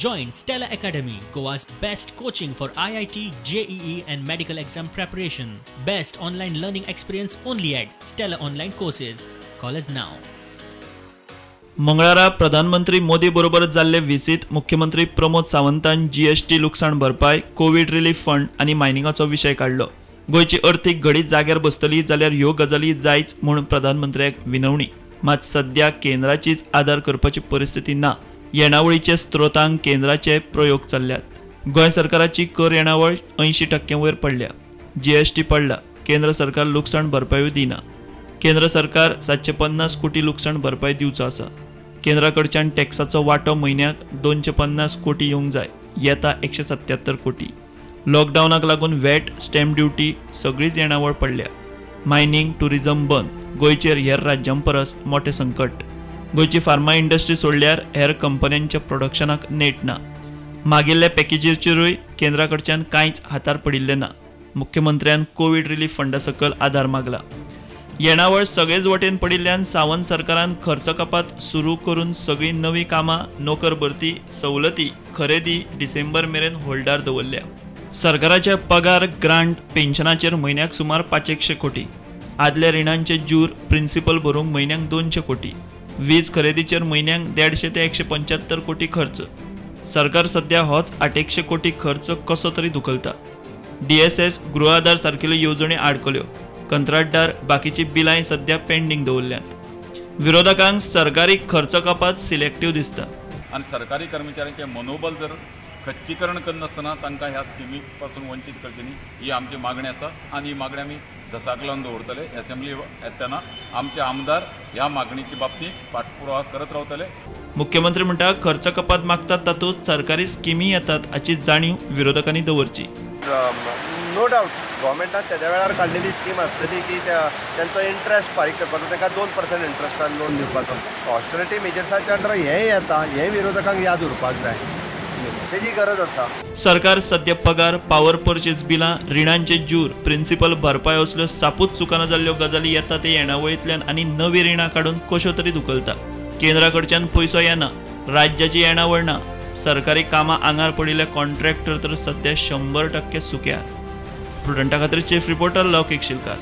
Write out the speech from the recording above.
Join Stella Academy, Goa's best coaching for IIT, JEE, and medical exam preparation. Best online learning experience only at Stella Online Courses. Call us now. मंगळारा प्रधानमंत्री मोदी बरोबर जाल्ले विसीत मुख्यमंत्री Pramod सावंतान GST लुकसाण भरपाय, Covid relief fund आनी मायनिंगाचो विशय काडलो. गोंयची अर्थीक घडी जाग्यार बसतली जाल्यार ह्यो गजाली जायच म्हूण प्रधानमंत्र्याक विनवणी. मात सध्या केंद्राचीच आदार करपाची परिस्थिती ना. येणावळीचे स्त्रोतांक केंद्राचे प्रयोग चल्ल्यात. गोंय सरकाराची कर येणावळ 80% वयर पडल्या. जीएसटी पडला. केंद्र सरकार लुकसाण भरपायूय दिना. केंद्र सरकार 750 कोटी लुकसाण भरपाय दिवचो आसा. केंद्रा कडच्यान टॅक्साचो वांटो म्हयन्याक 250 कोटी येवंक जाय, येता 177 कोटी. लॉकडावनाक लागून वॅट, स्टॅम्प ड्युटी सगळीच येणावळ पडल्या. मायनींग, टुरिझम बंद. गोंयचेर हेर राज्यां परस मोटें संकट. गोंयची फार्मा इंडस्ट्री सोडल्यार हेर कंपन्यांच्या प्रोडक्शनाक नेट ना. मागिल्ल्या पॅकेजीचेरूय केंद्रा कडच्यान कांयच हातार पडिल्लें ना. मुख्यमंत्र्यान कोवीड रिलीफ फंडा सकयल आदार मागला. येणावळ सगळेच वटेन पडिल्ल्यान सावंत सरकारान खर्च कपात सुरू करून सगळीं नवीं कामां, नोकर भरती, सवलती, खरेदी डिसेंबर मेरेन होल्डार दवरल्या. सरकाराचे पगार, ग्रांट, पेन्शनाचेर म्हयन्याक सुमार 500 कोटी. आदल्या रिणांचे जूर, प्रिन्सिपल भरूंक म्हयन्याक 200 कोटी. वीज खरेदीचेर म्हयन्याक 150 ते 175 कोटी खर्च. सरकार सध्या होच 800 कोटी खर्च कसो तरी धुकलता. डीएसएस, गृह आधार सारकेल्यो येवजण्यो आडकल्यो. कंत्राटदार, बाकीची बिलांय सध्या पेंडींग दवरल्यांत. विरोधकांक सरकारी खर्च कपात सिलेक्टीव दिसता. आनी सरकारी कर्मचाऱ्यांचें मनोबल जर खच्चीकरण करनासतना तांकां ह्या स्किमी पासून वंचीत करची न्ही, ही आमची मागणी आसा आनी ही मागणी आमी धसाक लावन दवरतले. एसेंब्ली येतना आमचे आमदार ह्या मागणीचे बाबतींत पाठपुरावा करत रावतले. मुख्यमंत्री म्हणटा, खर्च कपात मागतात तातूंत सरकारी स्किमी येतात हाची जाणीव विरोधकांनी दवरची. नो डाऊट, गव्हर्मेंटान तेद्या वेळार काडलेली स्कीम आसतली की तेंचो इंट्रस्ट फारीक करपाचो, तांकां 2% इंट्रस्टान लोन दिवपाचो. ऑस्टेरिटी मेजर्साच्या अंडर हें येता, हें विरोधकांक याद उरपाक जाय, तेजी गरज आसा. सरकार सध्या पगार, पावर परचेस बिलां, रिणांचे जूर, प्रिन्सिपल भरपाय असल्यो सापूच चुकाना जाल्ल्यो गजाली येता ते येणावळींतल्यान आनी नवीं रिणां काडून कश्यो तरी धुकलता. केंद्रा कडच्यान पयसो येना, राज्याची येणावळ ना. सरकारी कामां आंगार पडिल्ले कॉन्ट्रॅक्टर तर सध्या 100% सुक्यार. प्रुडंटा खातीर चीफ रिपोर्टर लौकीक शिलकार.